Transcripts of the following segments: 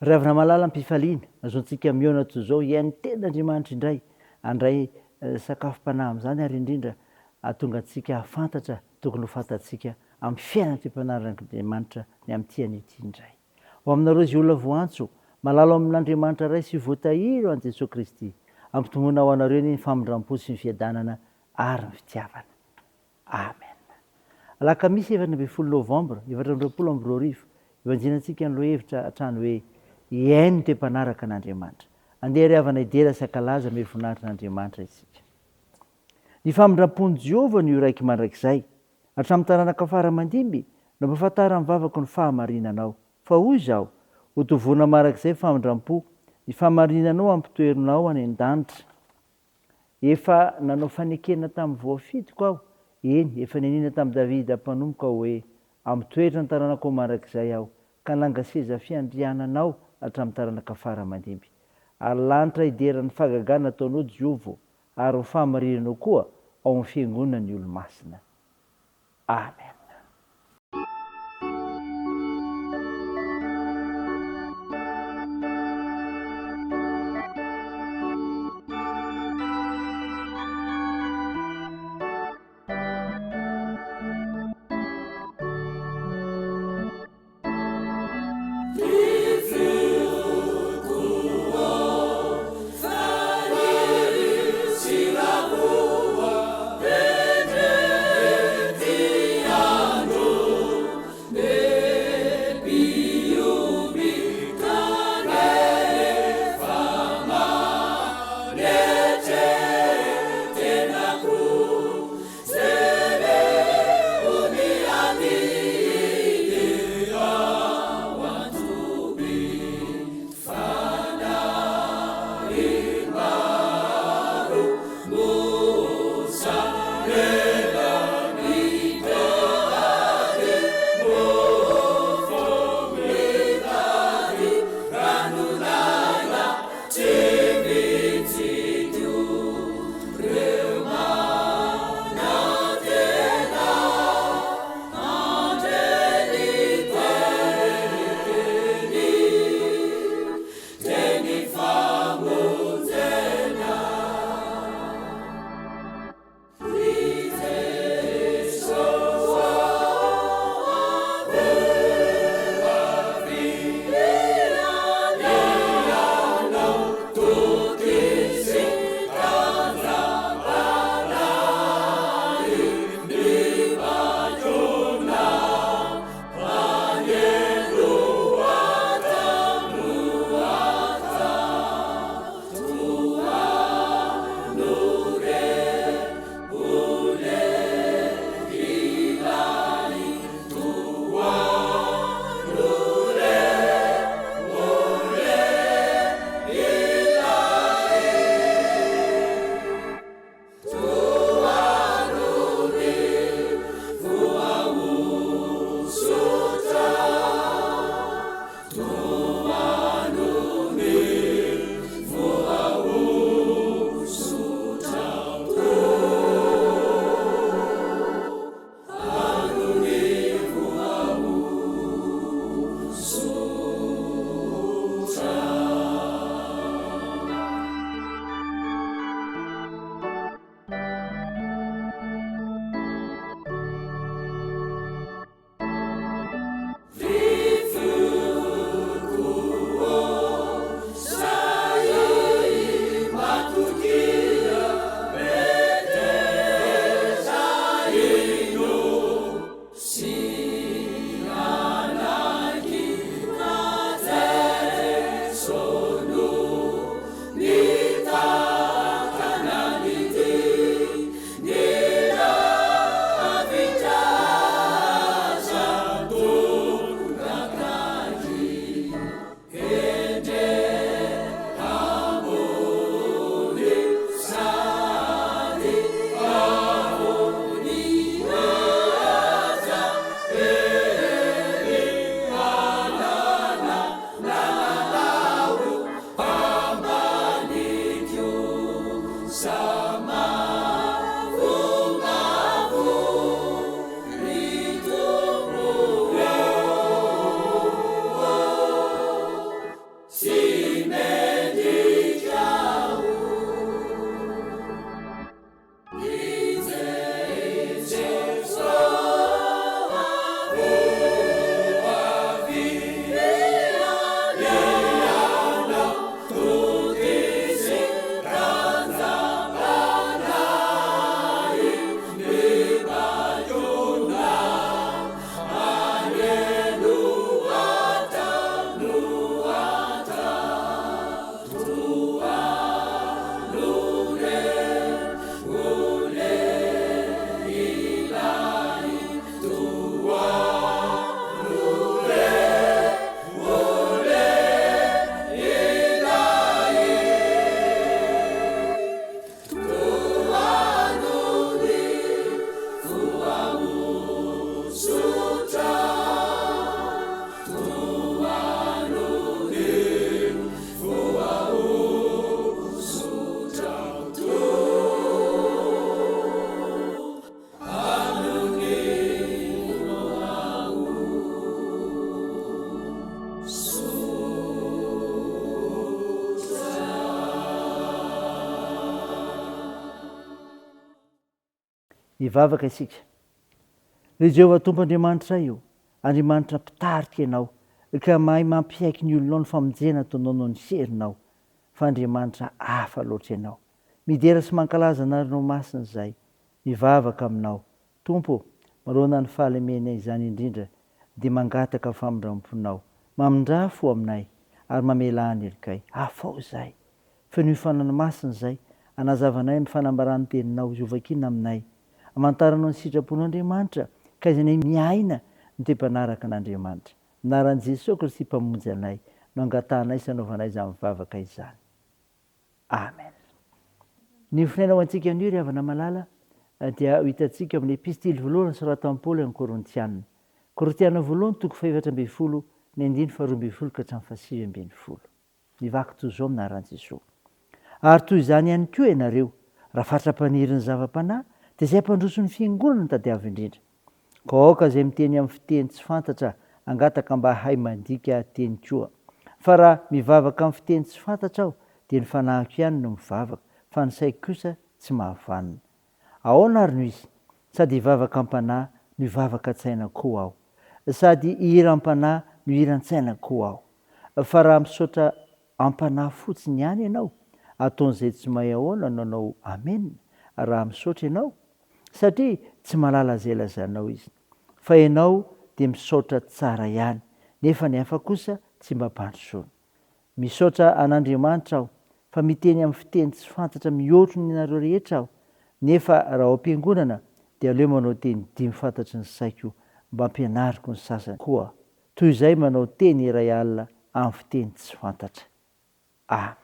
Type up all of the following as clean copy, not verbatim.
Ry havana malala am-pifaliana, azontsika mihaona toy izao hihaino ny Tenin'Andriamanitra indray, handray sakafom-panahy amin'izany ary indrindra hahatonga antsika hahafantatra tokony ho fantatsika amin'ny fiainana toe-panahin'Andriamanitra ny amin'ity anio ity indray. Ho aminareo izay olona voantso, malala ao amin'Andriamanitra Ray sy voatahiry ho an'i Jesoa Kristy, ampitomboina ho anareo anie ny famindram-po sy ny fiadanana ary ny fitiavana. Amen. Alakamisy 14 novambra 2024, ibanjinantsika ny lohahevitra hatrany hoe Hihaino ny toe-panaraka an'Andriamanitra. Andeha ry havana hidera sy hankalaza ame voninahitr' Andriamanitra isika. Ny famindram-pon'i Jehovah no iraiky mandrakizay. Hatramin'ny taranaka fara aman-dimby no ampahafantaran'ny vavako ny fahamarinanao. Fa hoy izaho, Hotovonina mandrakizay ny famindram-po, ny fahamarinanao ampitoerinao any an-danitra. Efa nanao fanekena tamin'ny voafidiko aho, eny, efa nianiana tamin'i Davida mpanompoka aho hoe, Hampitoetra ny taranakao mandrakizay aho, ka hananga seza fiandriananao hatramin'ny taranaka fara aman-dimby. Ary lanitra hidera ny fahagagana ataonao, Jehovah ô, ary ny fahamarinanao koa ao amin'ny fiangonan'ny olo-masina. Amen. Mivavaka isika. Ry Jehovah Tompo Andriamanitray ô, Andriamanitra mpitarika Ianao, ka mahay mampiaiky ny olonao ny famonjena ataonao noho ny herinao, fa Andriamanitra hafa loatra Ianao. Midera sy mankalaza Anaranao masina izahay. Mivavaka Aminao. Tompo ô, manoloana ny fahalemenay izany indrindra dia mangataka famindramponao. Mamindrà fo aminay ary mamelà ny helokay. Hafao izahay. Fenoy Fanahy Masina izay, anazavanay amin'ny fanambaran'ny Teninao izay hovakiana aminay. Amantaranao ny sitraponao Andriamanitra, ka izanay miaina ny toe-panaraka an'Andriamanitra. Anaran'i Jesoa Kristy Mpamonjy anay no angatahanay sy anaovanay izany vavaka izany. Amen. Ny hofonaina ho antsika anio ry havana malala dia ho hitantsika ao amin'ny Epistily voalohany nosoratan'i Paoly an'ny Korintiana. Korintiana voalohany toko fahefatra ambin'ny folo ny andininy faharoa ambin'ny folo ka hatramin'ny fahasivy ambin'ny folo. Mivaky toy izao amin'ny anaran'i Jesoa. Ary toy izany ihany koa ianareo, raha fatra-paniry ny zava-panahy, dia izay hampandroso ny fiangonana no tadiavo indrindra. Koa aoka izay miteny amin'ny fiteny tsy fantatra hangataka mba hahay mandika teny koa. Fa raha mivavaka amin'ny fiteny tsy fantatra aho, dia ny fanahiko ihany no mivavaka, fa ny saiko kosa tsy mahavanona. Ahoana ary no izy? Sady hivavaka am-panahy no hivavaka an-tsaina koa aho. Sady hihira am-panahy no hihira an-tsaina koa aho. Fa raha misaotra am-panahy fotsiny ihany ianao, ataon'izay tsy mahay ahoana no hanao Amen raha misaotra ianao? Satria tsy mahalala izay lazainao izy. Fa ianao dia misaotra tsara ihany, nefa ny hafa kosa tsy mba ampandrosoana. Misaotra an'Andriamanitra aho fa miteny amin'ny fiteny tsy fantatra mihoatro ny anareo rehetra aho, nefa raha ao am-piangonana dia aleo manao teny dimy fantatry ny saiko mba ampianariko ny sasany koa, toy izay manao teny iray alina amin'ny fiteny tsy fantatra. Amen.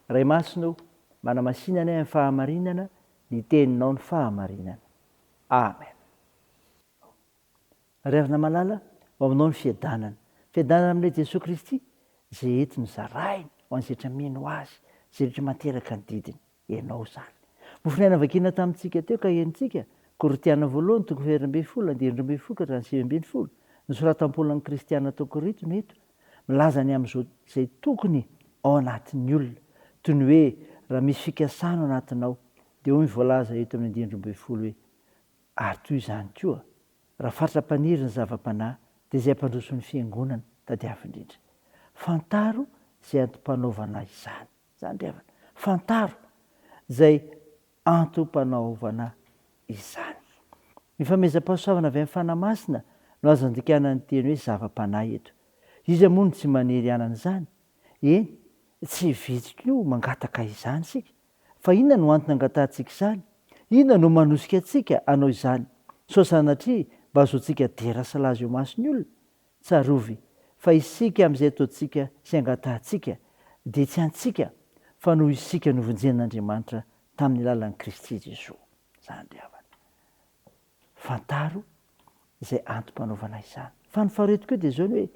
Ray Masina o, manamasina anay amin'ny fahamarinana, ny teninao ny fahamarinana. Amen. Ry havana malala, ho aminao ny fiadanana. Fiadanana amin'ilay Jesoa Kristy, izay entiny zarainy ho an'izay rehetra mino Azy, izay rehetra manteraka ny didiny. Ianao izany. Mofon'aina vakiana tamintsika teo ka henontsika, Korintiana voalohany toko faha-12, andininy 12 ka hatramin'ny 19. Nosoratam-polan'ny kristiana tao Korinto no eto. Milaza ny amin'izao izay tokony ao anatin'ny olona. Toy ny hoe raha misy fikasana ao anatinao, dia hoy ny voalaza eto amin'ny andininy 12 hoe, Ary toy izany koa, raha fatra-paniry ny zava-panahy, dia izay hampandroso ny fiangonana tadiavo indrindra. Fantaro izay antom-panaovana izany. Izany ry havana. Fantaro izay antom-panaovana izany. Ny famehezam-pahasoavana avy amin'ny Fanahy Masina no azo andikana ny teny hoe zava-panahy eto. Iza moa no tsy maniry hanana izany? Eny, tsy vitsy koa mangataka izany isika. Fa inona no antony angatahantsika izany? Inona no manosika antsika hanao izany? Sao sanatria mba hahazoantsika dera sy laza eo imason'ny olona? Tsarovy fa isika amin'izay ataontsika sy angatahantsika dia tsy antsika fa noho isika novonjen'Andriamanitra tamin'ny alalan'i Kristy Jesoa. Izany ry havana. Fantaro izay antom-panaovana izany. Fa ny faharoa eto koa dia izao ny hoe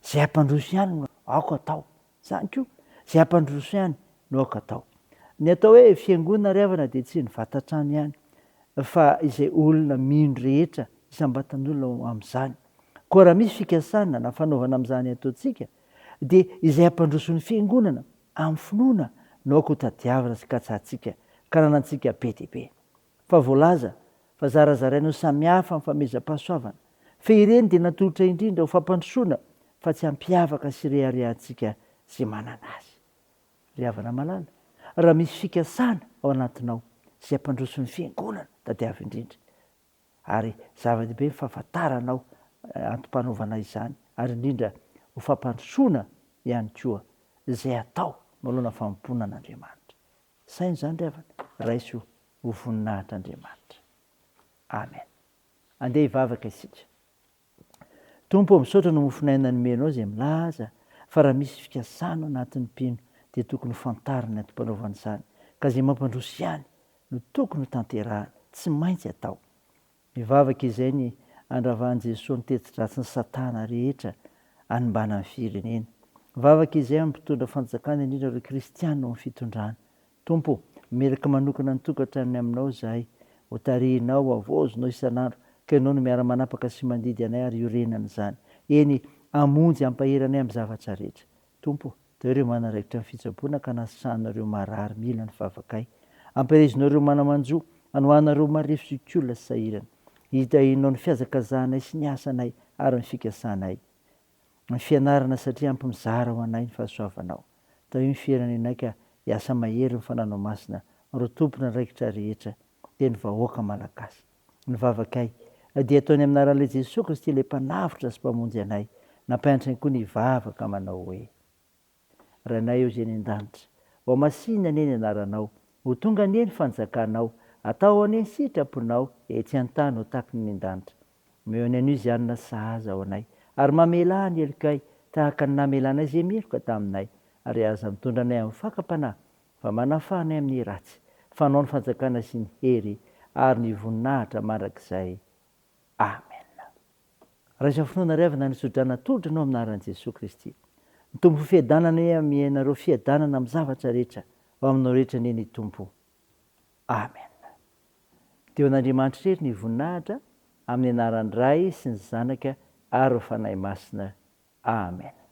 izay hampandroso ihany no aoka atao. Izany koa, izay hampandroso ihany no aoka atao. Ny atao hoe fiangonana ry havana dia tsy ny vatan-trano ihany fa izay olona mino rehetra isam-batan'olona ao amin'izany. Koa raha misy fikasana na fanaovana amin'izany ataontsika dia izay hampandroso ny fiangonana amin'ny finoana no aoka ho tadiavina sy katsahantsika ka ananantsika be dia be. Fa voalaza fa zarazaraina ho samihafa ny famehezam-pahasoavana, fa ireny dia natolotra indrindra ho fampandrosoana fa tsy hampiavaka sy reharehantsika izay manana azy. Ry havana malala, raha misy fikasana ao anatinao izay hampandroso ny Fiangonana, tadiavo indrindra. Ary zava-dehibe ny fahafantaranao antom-panaovana izany, ary indrindra ho fampandrosoana ihany koa izay atao manoloana fanompoana an'Andriamanitra. Saino izany ry havana, raiso ho voninahitr'Andriamanitra. Amen. Andeha hivavaka isika. Tompo ô, misaotra ny mofon'aina nomenao izay milaza fa raha misy fikasana ao anatin'ny mpino dia tokony ho fantarina ny antom-panaovana izany, ka izay mampandroso ihany no tokony ho tanterahana, tsy maintsy atao. Mivavaka izay ny handravan'i Jesoa ny teti-dratsin'i Satana rehetra hanimbana ny firenena. Mivavaka izay amin'ny mpitondra fanjakana indrindra ireo kristiana ao amin'ny fitondrana. Tompo ô, miraka manokana ny tokantranony aminao izahay, ho tarihinao, ho havaozinao isan'andro, ka Ianao no miara-manapaka sy mandidy anay ary iorenana izany. Eny, hamonjy, hampahery anay amin'ny zavatra rehetra. Tompo ô, teo ireo manaraikitra ny fitsaboana ka nasitrahanao ireo marary mila ny vavakay. Ampirezinao ireo mana-manjo. Hanohanareo marefo zokiolona sy sahirana. Hitahianao ny fihazakazahanay sy ny asanay ary ny fikasanay. Ny fianarana satria ampy mizara ho anay ny fahasoavanao. Tahio ny firenenay ka hiasa mahery ny Fananao Masina ireo tompon'andraikitra rehetra dia ny vahoaka Malagasy. Ny vavakay dia ataony amin'ny anaran'ilay Jesoa Kristy ilay Mpanavotra sy Mpamonjy anay. Nampianatra ny koa ny hivavaka manao hoe. Rainay eo izay any an-danitra, Hohamasinina anie ny anaranao, Ho tonga anie ny fanjakanao, Atao anie ny sitraponao, Etsy an-tany ho tahaky ny any an-danitra. Omeo ny anio izay hanina sahaza ho anay, Ary mamelà ny helokay, Tahaka ny namelanay izay meloka taminay, Ary aza mitondra anay amin'ny fakam-panahy, Fa manafaha anay amin'ny ratsy, Fa Anao ny fanjakana sy ny hery ary ny voninahitra mandrakizay. Amena. Raiso finoana ry havana ny tsodrano atolotra anao amin'ny anaran'i Jesoa Kristy. Ny Tompo fiadanana anie amianareo fiadanana amin'ny zavatra rehetra ho aminao rehetra anie ny Tompo. Amen. Dia ho an'Andriamanitra irery ny voninahitra amin'ny anaran'ny Ray sy ny Zanaka ary ny Fanahy Masina. Amen.